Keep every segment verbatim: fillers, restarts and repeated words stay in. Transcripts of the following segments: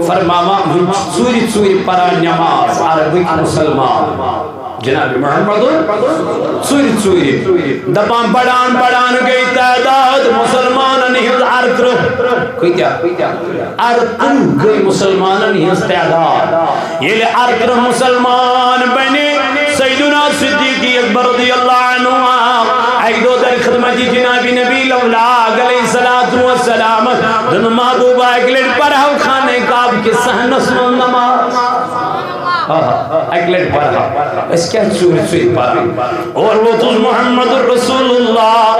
فرماوان، وۄنۍ چھِ ژوٗرِ ژوٗرِ پران نماز عربٕکۍ مسلمان۔ جناب محمد ژوٗرِ ژوٗرِ دپان، بڑان بڑان گٔے تعداد مسلمانن ہٕنٛز ارترٕہ۔ کۭتیاہ؟ ارترٕہ گٔے مسلمانن ہٕنٛز تعداد۔ ییٚلہِ ارترٕہ مسلمان بنے، سیدنا صدیق اکبر رضی اللہ عنہ آو اکہِ دۄہ در خدمت جناب نبی لولا علیہ الصلوۃ والسلام۔ دوٚپُن، محبوبہ، اکہِ لٹہِ پرہو خانہ کعبہ کِس صحنس منٛز نماز۔ آہا، اکہِ لٹہِ پرہو۔ أسۍ کیٛاہ ژوٗرِ ژوٗرِ پران؟ اور ووتُس محمد رسول اللہ۔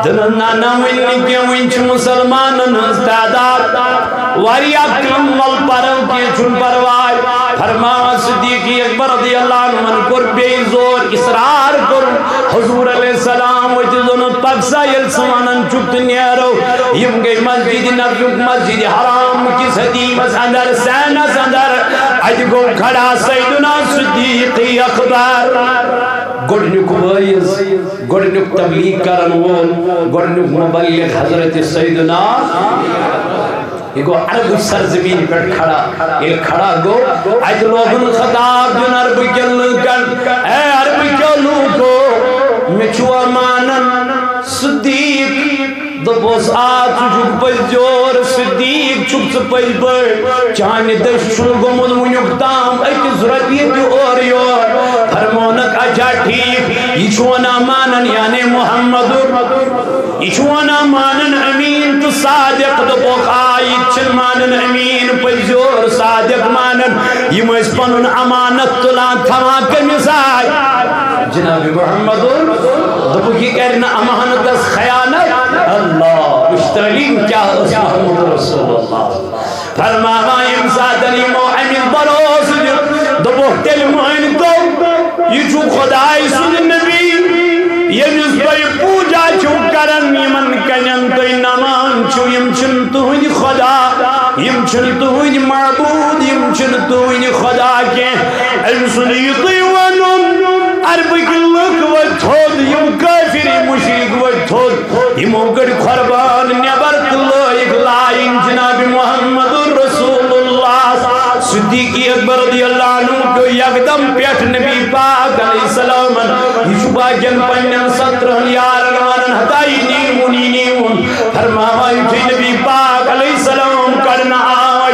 دوٚپُن، نہ، نہ، وُنہِ نہٕ کینٛہہ، وُنہِ چھِ مسلمانن ہٕنٛز تعداد واریاہ کم، ول پرو، کینٛہہ چھُنہٕ پرواے۔ فرماوان صدیق اکبر رضی اللہ عنہن کوٚر بیٚیہِ زور، اصرار کوٚر۔ حضور علیہ السلام ؤتھِس، دوٚپُن، پکھ سا، ییٚلہِ ژٕ ونان چھُکھ تہٕ نیرو۔ یِم گٔے مسجد نبوی، مسجد حرام کِس حدیمس اندر، سینس اندر۔ اتہِ گوٚو کھڑا سیدنا صدیق اکبر۔ گۄڈنیُک وٲعظ، گۄڈنیُک تبلیغ کرن وول، گۄڈنیُک مبلغ حضرت سیدنا۔ یہِ گوٚو عربٕچ سرزمین پٮ۪ٹھ کھڑا۔ ییٚلہِ کھڑا گوٚو، اتہِ لوگُن خطاب دیُن عربہٕ کٮ۪ن لوٗکن، اے عربہٕ کیو لوٗکو، مےٚ چھُوا مانان؟ صدیق دوٚپُس، آ، ژٕ چھُکھ پٔزۍ یور، صدیق چھُکھ ژٕ پٔزۍ پٲٹھۍ۔ چانہِ دٔسۍ چھُنہٕ گوٚمُت وُنیُک تام أکِس رۄپیہِ تہِ اورٕ یور۔ فرمونکھ، اچھا ٹھیٖک، یہِ چھُ وَنان مانن، یعنی محمد۔ یہِ چھُ وَنان مانن امین تہٕ صادق۔ دوٚپُکھ، آ، یہِ تہِ چھِنہٕ مانن امین، پٔزۍ یور صادق مانن۔ یِم ٲسۍ پنُن امانت تُلان، تھاوان کٔمِس جایہِ؟ جناب محمد۔ دوٚپُکھ، یہِ کرِ نہٕ امانتس خیانت۔ اللہ، وٕچھ تعلیٖم کیٛاہ ٲس محمد رسول اللہ۔ فرماوان، ییٚمہِ ساتہٕ یِمو اَمیُک بھروسہٕ دیُت، دوٚپُکھ، تیٚلہِ مٲنۍ تو، یہِ چھُ خۄداے سُنٛد نبی، ییٚمِس تُہۍ پوٗجا چھِو کران، یِمن کَنٮ۪ن تُہۍ نمان چھِو، یِم چھِنہٕ تُہٕنٛدۍ خۄدا، یِم چھِنہٕ تُہٕنٛدۍ معبوٗد، یِم چھِنہٕ تُہٕنٛدۍ خۄدا کینٛہہ۔ أمۍ سُنٛد یُتُے وَنُن، عربٕکۍ لُکھ ؤتھۍ تھوٚد، یِم کٲفِر، یِم مُشرِک ؤتھۍ تھوٚد۔ یِمو کٔڑۍ قۄربان نٮ۪بر تہٕ لٲگۍ لایِن جناب محمد رسول اللہ۔ صدیق اکبر رضی اللہ عنہ پیوٚو یکدم پٮ۪ٹھ نبی پاک علیہ السلامن۔ یہِ چھُ باقین پننٮ۪ن سترہن یارن ونان، ہتا یہِ نیٖوُن، یہِ نیٖوُن۔ فرماوان یُتھُے نبی پاک علیہ السلام کڑنہٕ آے،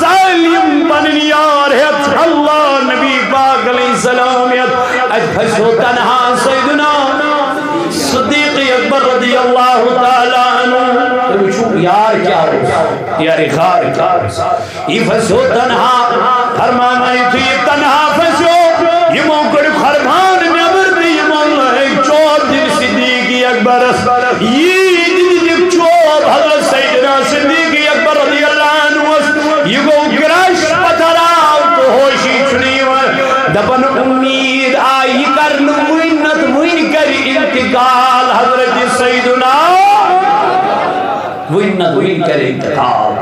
ژٔلۍ یِم پنٕنۍ یار ہٮ۪تھ۔ اللہ، نبی پاک علیہ السلام ہٮ۪تھ۔ اتہِ پھسیو تنہا سیدنا صدیق اکبر رضی اللہ تعالیٰ عنہ۔ تُہۍ وٕچھِو، یار کیٛاہ اوس، یار غار کیٛاہ اوس۔ یہِ پھسیو تنہا۔ فرماوان، یُتھُے یہِ تنہا پھسیو، یِمو کٔڑۍ قۄربان نٮ۪بر تہٕ یِمو لٲگۍ چوب دِنۍ صدیق اکبرس۔ یی دِتۍ دِتِکھ چوب حضرت سیدنا صدیق اکبر رضی اللہ عنہس۔ یہِ گوٚو گرٛش، پتھر آو تہٕ ہوشی چھُنہٕ یِوان۔ دپان، امید آیہِ، یہِ کرنہٕ وُنۍ نتہٕ وُنۍ کرِ انتقال حضرت سیدنا، وُنۍ نتہٕ وُنۍ کرِ انتقال۔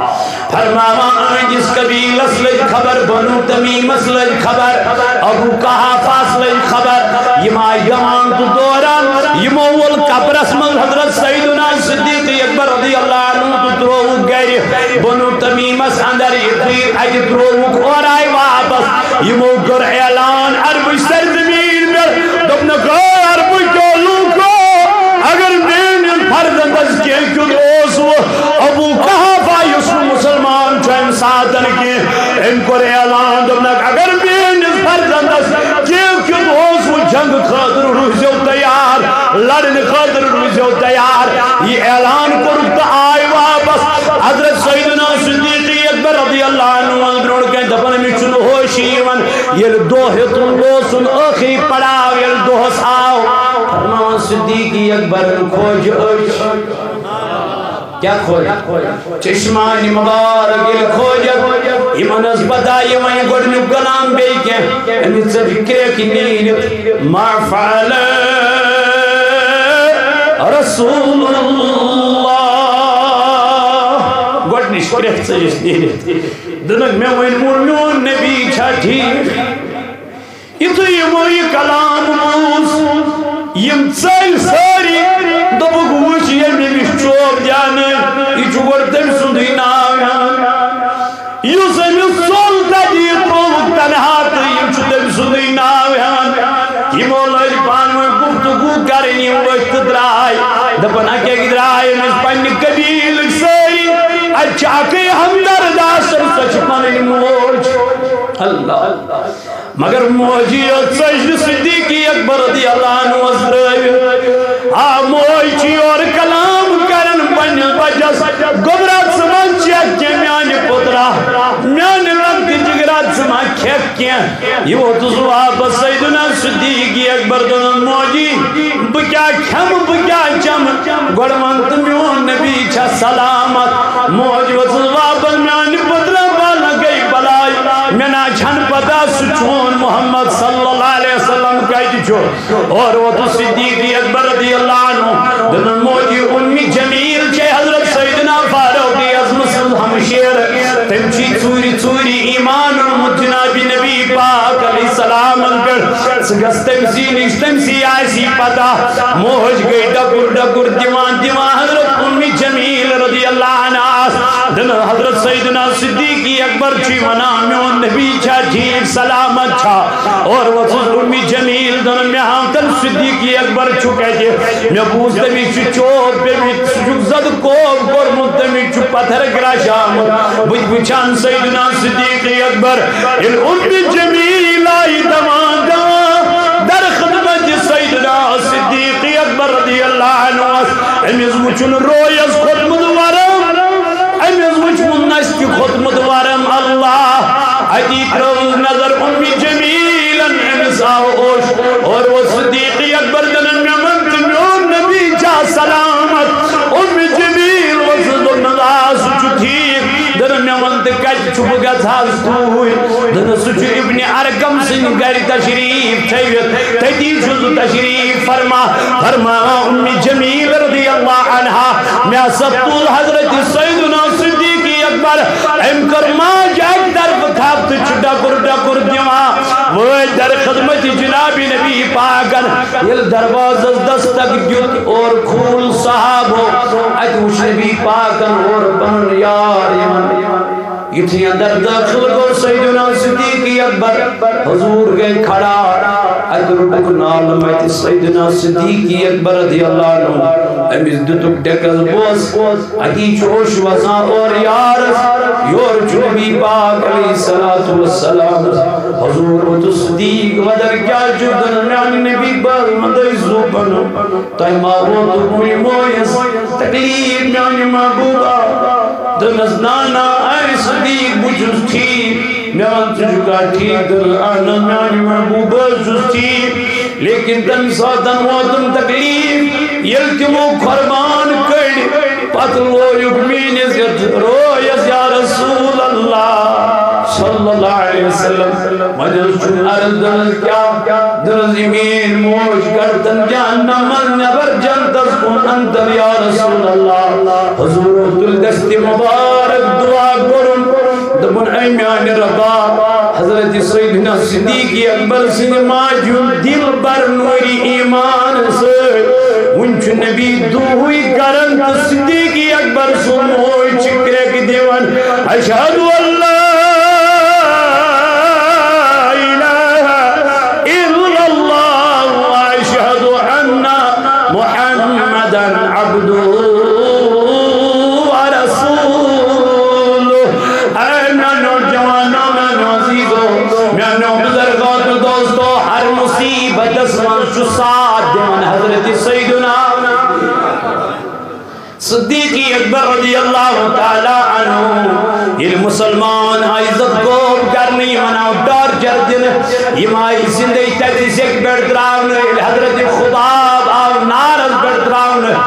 فرماوان، أہنٛدِس قبیلس لٔج خبر، بنو تمیمس لٔج خبر، ابو قحافہس لٔج خبر۔ یِم آیہِ گمان تہٕ دوران، یِمو وول قبرس منٛز حضرت سیدنا صدیق اکبر رضی اللہ عنہ تہٕ ترٛووُکھ گرِ۔ بنو تمیمس اندر یُتھُے اتہِ ترٛووُکھ، اورٕ آیہِ واپس۔ یِمو کوٚر اعلان عربٕچ سرزمین پٮ۪ٹھ، دوٚپنکھ، اے عربٕکیو لوٗکو، اگر میٲنِس فرزندس کینٛہہ کیُتھ اوسوٕ، ابو قحافہ یُس نہٕ مسلمان چھُ، امہِ ساتن کینٛہہ، أمۍ کوٚر اعلان، دوٚپنکھ، اگر میٲنِس فرزندس کینٛہہ کیُتھ اوسوٕ، جنگ خٲطرٕ روٗزِو تیار، لڑنہٕ خٲطرٕ روٗزِو تیار۔ یہِ اعلان کوٚرُکھ تہٕ آے واپس۔ حضرت سیدنا صدیق اکبر رضی اللہ عنہ برونٛٹھ کنہِ دپان، أمِس چھُنہٕ ہوشی یِوان۔ ییٚلہِ دۄہ ہیوٚتُن لوسُن، ٲخری پڑاو ییٚلہِ دۄہس آو، فرماوان صدیق اکبرن کھوجہِ أچھ۔ کیٛاہ کھوجہِ؟ چشمانِ مبارک ییٚلہِ کھوجکھ، یِمن ٲس پتہ یہِ وَنہِ گۄڈٕنیُک کلام بیٚیہِ کینٛہہ۔ أمِس ژٔج کرٛیکھ نیٖرِتھ، ما فعل رسول اللہ۔ گۄڈٕنِچ کرٛیکھ ژٔجِس نیٖرِتھ۔ دوٚپُن، مےٚ ؤنۍ ووٚن، میون نبی چھا ٹھیٖک؟ یُتھُے یِمو یہِ کلام بوٗز، یِم ژٔلۍ سٲری، دوٚپُکھ، وٕچھ، ییٚمۍ أمِس چوب دیٛانٲو، یہِ چھُ گۄڈٕ تٔمۍ سُنٛدُے ناو ہٮ۪وان۔ یُس أمِس ژوٚل تَتہِ، یہِ ترٛووُکھ تنہا تہٕ یِم چھِ تٔمۍ سُنٛدُے ناو ہٮ۪وان۔ یِمو لٲج پانہٕ ؤنۍ گفتگو کرٕنۍ، یِم ؤتھۍ تہٕ درٛاے۔ دَپان، اَکہِ اَکہِ درٛاے أمِس پننہِ قبیٖلٕکۍ سٲری۔ اَتہِ چھِ اَکٕے ہمدرد آسان، سۄ چھِ پنٕنۍ موج۔ اللہ۔ مگر موجی یوت ژٔج نہٕ صدیقی اکبر رضی اللہ عنہ ہس ترٲوِتھ۔ آ، موج چھِ یورٕ کلام کران پننِس بچس، گوٚبرا، ژٕ ما چھَکھ کینٛہہ میانہِ پُترا، میانہِ لۄکٹہِ جگرا، ژٕ ما کھٮ۪کھ کینٛہہ؟ یہِ ووتُس واپس سیدنا صدیقی اکبر، دوٚپُن، موجی، بہٕ کیٛاہ کھٮ۪مہٕ، بہٕ کیٛاہ چٮ۪مہٕ؟ گۄڈٕ وَن تہٕ، میون نبی چھا سلامت؟ موج ؤژٕس واپس، میانہِ پُترا، بلا گٔے بلاے، مےٚ نا چھَنہٕ پتہ سُہ چون محمد صلی اللہ علیہ وسلم کتہِ چھُ؟ اورٕ ووتُس صدیق اکبر رضی اللہ عنہ، دوٚپُن، موجی، اُمِّ جمیل چھے حضرت سیدنا فاروق اعظم سٕنٛز ہمشیرٕ، تٔمۍ چھُے ژوٗرِ ژوٗرِ ایمان اوٚنمُت جناب نبی پاک علیہ السلامن پٮ۪ٹھ۔ ژٕ گژھ تٔمۍ سٕے نِش، تٔمۍ سٕے آسی پتہ۔ موج گٔے ڈکُر ڈکُر دِوان دِوان حضرت اُمِّ جمیل رضی اللہ عنہاس۔ دِنہٕ حضرت سیدنا صدیق اکبر چھُے ونان، میون نبی چھا ٹھیک سلامت چھا؟ اورٕ ووتُس اُمِّ جمیل، دوٚپُن، مےٚ ہاو تن صدیق اکبر چھُ کتہِ؟ مےٚ بوٗز تٔمِس چھُ چوب پیٚمٕتۍ، سُہ چھُکھ زدٕ کوب کوٚرمُت، تٔمِس چھُ پتھر گرٛاش آمُت۔ بہٕ تہِ وٕچھان سیدنا صدیق اکبر، ییٚلہِ اُمِّ جمیل آیہِ دَوان دَوان در خدمت سیدنا صدیق اکبر رضی اللہ عنہ، أمِس وٕچھُن رویس کھوٚتمُت ورم، أمِس وٕچھُن نستہِ کھوٚتمُت ورم۔ اللہ، اتی ترٲوٕس نظر اُمِّ جمیلن، أمِس آو ہوش۔ اورٕ ووت صدیق اکبر، دَپان، مےٚ وَن تہٕ، میون نبی چھا سلامت؟ اُمِّ جمیل ؤژھٕس، دوٚپنَس، آ، سُہ چھُ ٹھیٖک۔ دَپان، مےٚ وَن تہٕ، کَتہِ چھُ، بہٕ گژھٕ حظ توٗرۍ؟ دَپان، سُہ چھُ ابن ارقم سٕنٛدِ گرِ تشریٖف تھٲوِتھ، تٔتی چھُ سُہ تشریٖف فرما۔ فرماوان اُمِّ جمیل رضی اللہ عنہا، مےٚ ہسا تُل حضرت سیدنا صدیق اکبر، أمۍ کٔر ماجہِ اَکہِ طرفہٕ تھپھ تہٕ چھُ ڈکُر ڈکُر دِوان۔ وٲتۍ در خدمت جناب نبی پاکن، ییٚلہِ دروازس دستک دیُت اور کھوٗل صحابو، اَتہِ وُچھ نبی پاکن اور پنُن یار یِوان۔ یُتھُے اندر دٲخل گوٚو سیدنا صدیق اکبر، حضور گٔے کھڑا، اَتہِ روٚٹُکھ نالہٕ مَتہِ سیدنا صدیق اکبر رضی اللہ عنہ، أمِس دیُتُکھ ڈیکس بوس۔ اَتی چھُ اوٚش وَسان اورٕ یارَس، یورٕ چھُ نبی پاک علیہ الصلوۃ والسلام۔ حضور ووٚتُس صدیق، مگر کیٛاہ چھُ دَپان میٛانہِ نبی، بہٕ حظ مَہ دٔے زُو پَنُن؟ تۄہہِ ما ووتُو کُنہِ مویَس تکلیٖف میٛانہِ محبوٗبہ؟ دوٚپنَس، نا، نا، اے صدیق، بہٕ چھُس ٹھیٖک۔ مےٚ وَن، ژٕ چھُکھا ٹھیٖک؟ دوٚپُن، اَہَن حظ، میٛانہِ محبوٗبہ، بہٕ حظ چھُس ٹھیٖک۔ لیکن تَمہِ ساتہٕ ووتُم تکلیٖف، ییٚلہِ تِمو قۄربان کٔڑۍ، پتہٕ لویُکھ میٲنِس یتھ رویس، یا رسول اللہ صلی اللہ علیہ وسلم۔ وۄنۍ حظ چھُ عرض، دَپان، کیٛاہ؟ دَپان، یہِ میٲنۍ موج کڑتن جہنم منٛز نٮ۪بر، جنتس کُن انتن، یا رسول اللہ۔ حضور تُل دست مبارک، دعا کوٚرُن، دوٚپُن، اے میانہِ ربا، حضرت سیدنا صدیق اکبر سٕنٛدِ ماجہِ ہُنٛد دِل بر نوٗرِ ایمان سۭتۍ۔ وُنہِ چھُ نبی دُہٕے کران تہٕ صدیق اکبر سُنٛد موج چھِ کرٛٮ۪کہٕ دِوان، اشہد ان لا الہ الا اللہ و اشہد ان محمدا عبدہ و رسولہ۔ اے میانیو جوانو، میانیو عزیزو، میانیو بزرگو تہٕ دوستو، ہر مصیبتس منٛز چھُ ساتھ دِوان حضرت سیدنا صدیق اکبر رضی اللہ تعالیٰ عنہ۔ ییٚلہِ مسلمان آیہِ زد کوب کرنہٕ، یِمن آو ٹارچر دِنہٕ، یِم آیہِ زندے تتہِ سیٚکہِ پٮ۪ٹھ تراونہٕ، ییٚلہِ حضرت خباب آو نارس پٮ۪ٹھ تراونہٕ۔